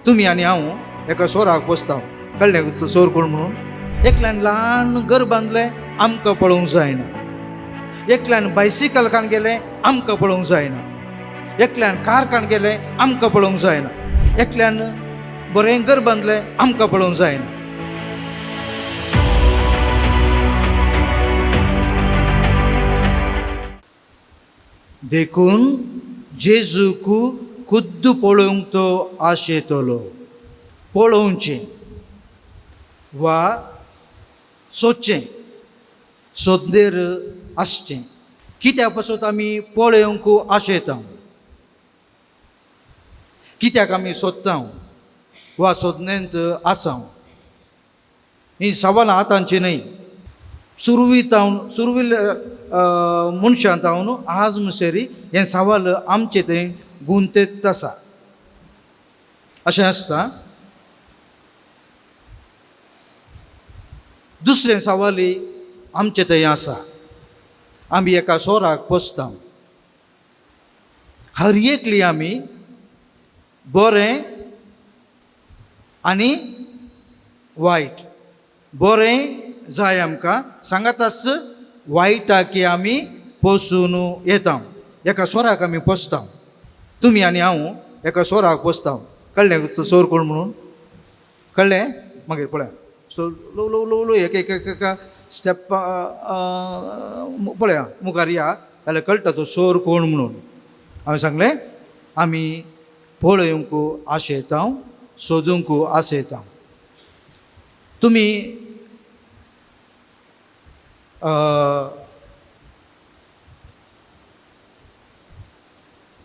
तुमी आनी हांव एका सोराक पोसता. कळ्ळें सोर कोण म्हणून? एकल्यान ल्हान घर बांदलें, आमकां पळोवंक जायना. एकल्यान बायसिकल काण गेलें, आमकां पळोवंक जायना. एकल्यान कार काण गेलें, आमकां पळोवंक जायना. एकल्यान बरें घर बांदलें, आमकां पळोवंक जायना. देखून जेजूक खुद्द पळोवंक तो आशेतलो. पळोवचें वा सोदचें, सोदनेर आसचें. कित्या पासत आमी पळोवंक आशेता? कित्याक आमी सोदता वा सोदनेंत आसा? हीं सवालां आतांची न्हय, सुरवीतावन सुरविल्ल्या मनशां तावन आज मुसेरी हें सवाल आमचे थंय गुंतेत आसा. अशें आसता. दुसरें सवाली आमचे थंय आसा. आमी एका सोराक पोसता. हर एकली आमी बरें आनी वायट, बरें जाय आमकां सांगाताच वायटाकी आमी पोसून येता. एका सोराक आमी पोसता. तुमी आनी हांव एका सोराक पोसता. कळ्ळें सोर कोण म्हणून? कळ्ळें? मागीर पळया, सो ल्हव ल्हव ल्हव ल्हव एक एक एक स्टेप पळया मुखार या जाल्यार कळटा तो सोर कोण म्हणून. हांवें सांगलें आमी पळोवंक आशेता, सोदूंक आशेता. तुमी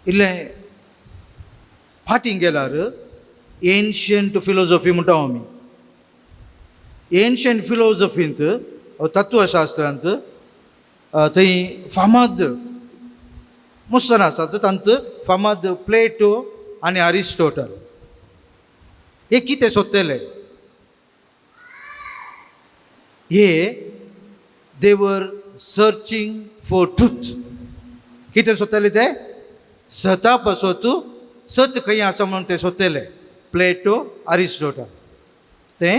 इल्लें फाटीं गेल्यार एन्शियंट फिलोजॉफी म्हणटा आमी. एन्शियंट फिलोजॉफींत तत्वशास्त्रांत थंय फामाद मुसलमान आसात, तांत फामाद प्लेटो आनी अरिस्टोटल. हे कितें सोदतले? हे they were searching for truth. कितें सोदतले ते? सता पासत सत खंय आसा म्हणून ते सोदतले. प्लेटो, अरिस्टोटल तें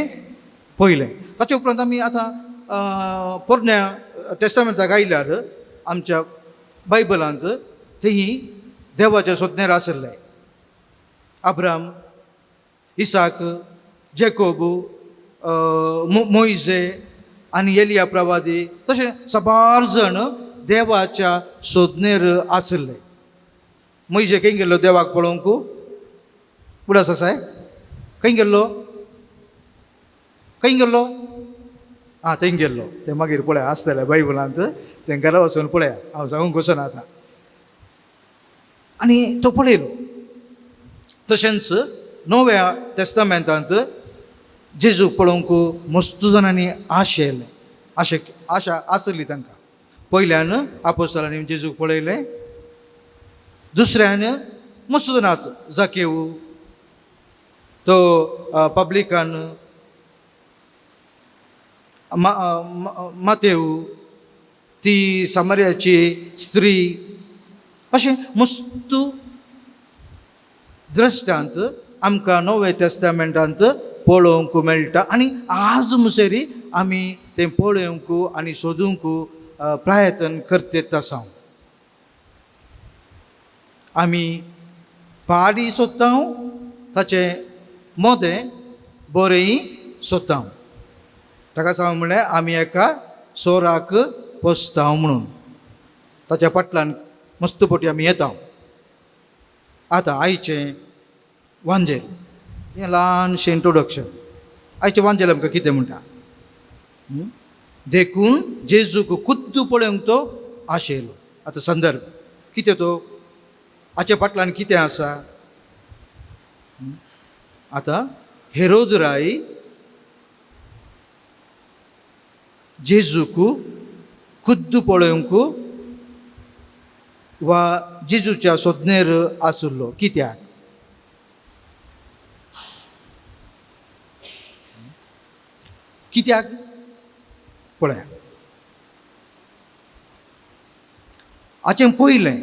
पयलें. ताचे उपरांत आमी आतां पोरण्या टेस्टामेंटाक आयल्यार आमच्या बायबलांत थंय देवाच्या सोदनेर आशिल्ले अब्राम, इसाक, जेकोब, मोयजे आनी एलिया प्रवादी, तशें साबार जाण देवाच्या सोदनेर आशिल्ले. मोयजे खंय गेल्लो देवाक पळोवंक? उडास आसाय? खंय गेल्लो? खंय गेल्लो? आं, थंय गेल्लो. तें मागीर पळया आसतलें बायबलांत, तें घरा वचून पळया, हांव सांगूंक वचना आतां. आनी तो पळयलो. तशेंच नव्या टेस्टामेंटांत जेजूक पळोवंक मस्त जाणांनी आशेलें, आशे आशा आसली तांकां. पयल्यान आपोस्तालांनी जेजूक पळयलें, दुसऱ्यान मस्त जाणां जाकेव, तो पब्लिकान, मातेव, ती सामर्याची स्त्री, अशें मस्त दृश्टांत आमकां नव्या टेस्टामेंटांत पळोवंक मेळटा. आनी आज मुसेरी आमी तें पळोवंक आनी सोदूंक प्रयत्न करतेत आसा. आमी पाडी सोदता, ताचें मोदें बरेंय सोदता. ताका सांग म्हणल्यार आमी एका सोराक पोसता म्हणून ताच्या फाटल्यान मस्त पटी आमी येता. आतां आयचें वांजेल, हें ल्हानशें इंट्रोडक्शन. आयचें वांजेल आमकां कितें म्हणटा? देखून जेजूक खुद्द पळोवंक तो आशेलो. आतां संदर्भ कितें तो? हाचे फाटल्यान कितें आसा? आतां हेरोद राय जेजूक खुद्द पळोवंक वा जेजूच्या सोदनेर आशिल्लो. कित्याक? कित्याक पळया, हाचें पयलें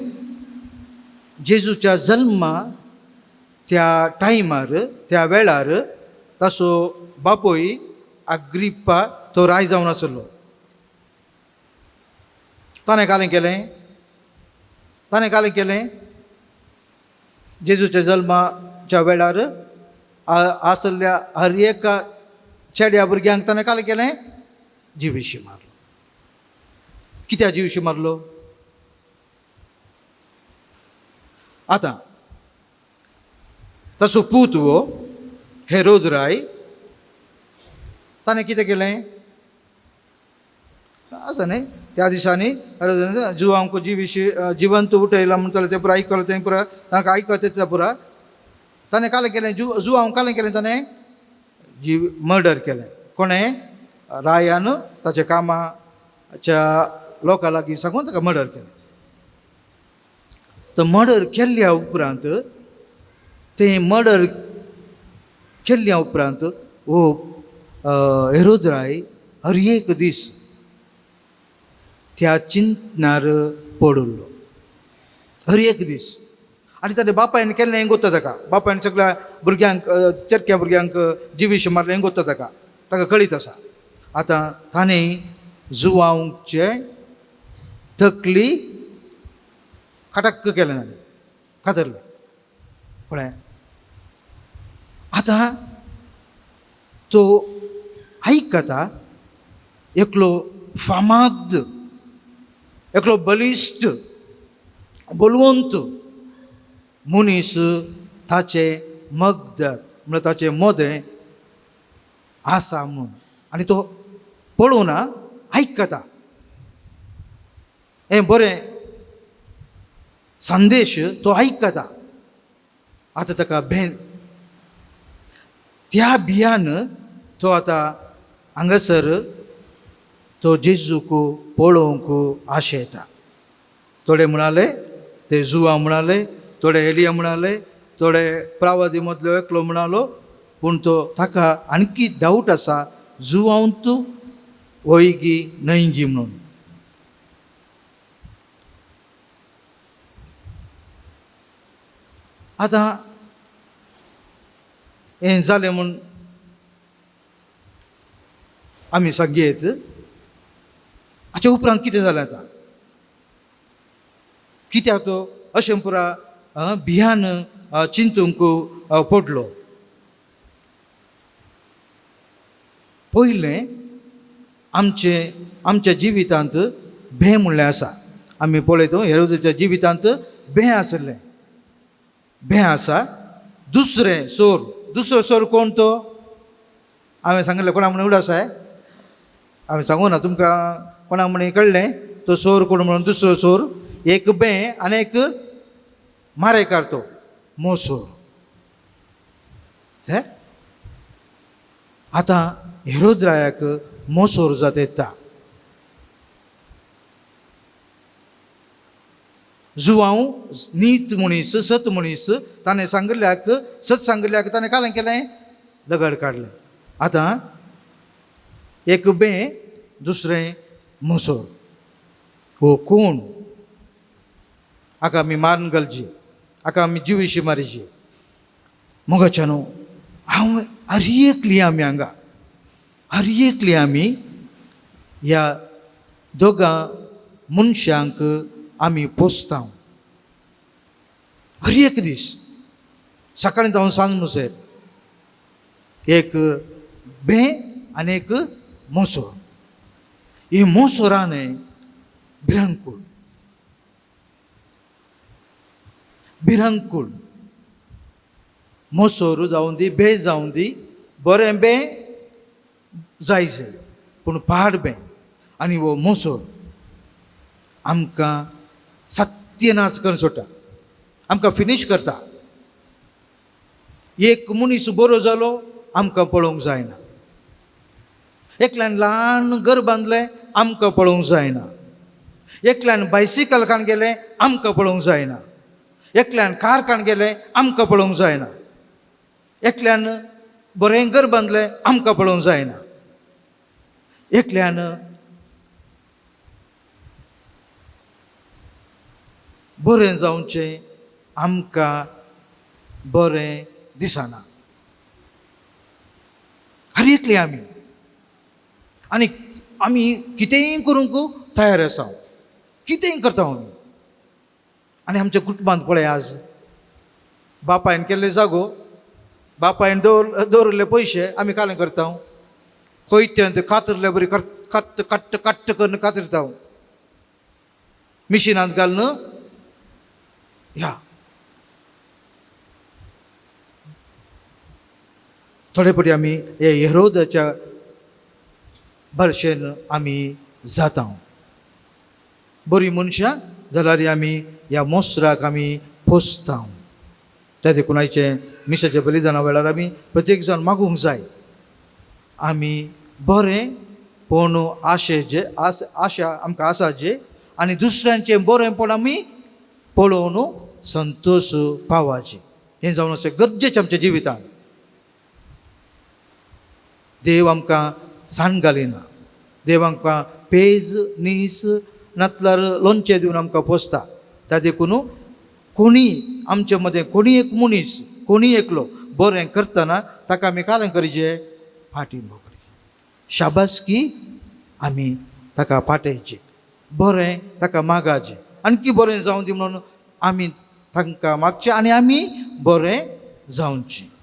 जेजूच्या जल्मा त्या टायमार त्या वेळार ताचो बापूय अग्रिप्पा तो राय जावन आसलो. ताणें कालें केलें, ताणें कालें केलें, जेजूच्या जल्माच्या वेळार आसल्या हर एका चेड्या भुरग्यांक ताणें कालें केलें, जिविशी मारलो. कित्याक जिविशी मारलो? आतां ताचो पूत हो हेरोद राय, ताणें कितें केलें आसा न्ही त्या दिसांनी जुवांक जिविशी जिवंत उठयला म्हणटाले तें पुरा आयकलें, तें पुरा तांकां आयकत तें पुरा ताणें कालें केलें, जुवांक कालें केलें, ताणें जीव मर्डर केलें. कोणें? रायान ताच्या कामाच्या लोकां लागीं सांगून ताका मर्डर केलें. तर मर्डर केल्ल्या उपरांत, तें मर्डर केल्ल्या उपरांत हो हेरोद राय हर एक दीस त्या चिंतनार पडिल्लो, हर एक दीस. आनी ताणें बापायन केल्लें हें गोत्ता ताका, बापायन सगळ्या भुरग्यांक चेरक्या भुरग्यांक जिवीश मारलें हें गोत्ता ताका, ताका कळीत आसा. आतां ताणें जुवांचे तकली खटक्क केलें, ताणें कातरलें. पळय आतां तो आयकता एकलो फामाद, एकलो बलिश्ट बलवंत मनीस ताचे मगद म्हळ्यार ताचे मोदें आसा म्हूण, आनी तो पळोवना आयकता. हें बरें संदेश तो आयकता. आतां ताका भें, त्या भियान तो आतां हांगासर तो जेजूक पळोवंक आशेता. थोडे म्हणाले ते जुवा म्हणाले, थोडे एलिया म्हणाले, थोडे प्रावादी मदलो एकलो म्हणालो, पूण तो ताका आणखी डावट आसा जुवांव तूं वयगी न्हयगी म्हणून. आतां हें जालें म्हूण आमी सांगयेत. हाचे उपरांत कितें जालें आतां? कित्याक तो अशें पुरा भियान चिंतूंक पडलो? पयलें आमचे आमच्या जिवितांत भें म्हणलें आसा. आमी पळयता हेरोदाच्या जिवितांत भें आसलें, भें आसा. दुसरें सोर, दुसरो सोर कोण तो? हांवें सांगिल्लें कोणा म्हणून उगडास आसा, हांवें सांगू ना तुमकां, कोणा म्हणून कळ्ळें तो सोर कोण म्हणून. दुसरो सोर एक बें आनी एक मारेकार तो मोसोर. आतां हेरोद रायाक मोसोर जात येता. जुवांव नीत मनीस, सत मनीस, ताणें सांगिल्ल्याक सत सांगिल्ल्याक ताणें कालें केलें, दगड काडलें. आतां एक बें दुसरें मोसोर. हो कोण? हाका आमी मारून घालची, हाका आमी जिविशी मारिची. मोगाच्या न्हू हांव हर एकली आमी हांगा, हर एकली आमी ह्या दोगां मनशांक आमी पोसता. हर एक दीस सकाळीं जावन सांज मुसर एक बें आनी एक मोसोर. ही मोसोरान भिरांकूळ, भिरांकूळ. मोसोर जावन दी, बें जावन दी, बरें बें जाय जाय पूण पाड बें. आनी हो मोसोर आमकां सत्यनाश करून सोडटा, आमकां फिनीश करता. एक मनीस बरो जालो आमकां पळोवंक जायना, एकल्यान ल्हान घर बांदलें आमकां पळोवंक जायना, एकल्यान बायसिकल काण गेलें आमकां पळोवंक जायना, एकल्यान कार काण गेलें आमकां पळोवंक जायना, एकल्यान बरें घर बांदलें आमकां पळोवंक जायना, एकल्यान बरें जावचें आमकां बरें दिसना. हर एकली आमी आनी आमी कितेंय करूंक तयार आसा, कितेंय करता आमी. आनी आमच्या कुटुंबांत पळय आज बापायन केल्ले जागो, बापायन दवरिल्ले पयशे आमी कालें करता, कोयत्यान ते कातरले बरी कट्ट कट्ट कट्ट करून कातरता, मिशिनांत घालून ह्या. थोडे फावटी आमी हे हेरोदाच्या भरशेन आमी जाता. बरीं मनशां जाल्यार आमी ह्या मोसराक आमी पोसता. त्या देखून आयचें मिसाच्या बलिदाना वेळार आमी प्रत्येक जाण मागूंक जाय, आमी बरें पूण आशेचे आशा आमकां आसा जे आनी दुसऱ्यांचें बरेंपण आमी पळोवन संतोश पावाचें. हें जावन आसा गरजेचें आमच्या जिवितांत. देव आमकां सांड घालिना, देव आमकां पेज नीस नातल्यार लोणचें दिवन आमकां पोसता. त्या देखून कोणी आमचे मदें कोणी एक मनीस कोणी एकलो बरें करतना ताका आमी कालें करचें, फाटीं करीचे, शाबासकी आमी ताका पाटयची, बरें ताका मागाचें, आणकी बरें जावं दी म्हणून आमी तांकां मागचें आनी आमी बरें जावचें.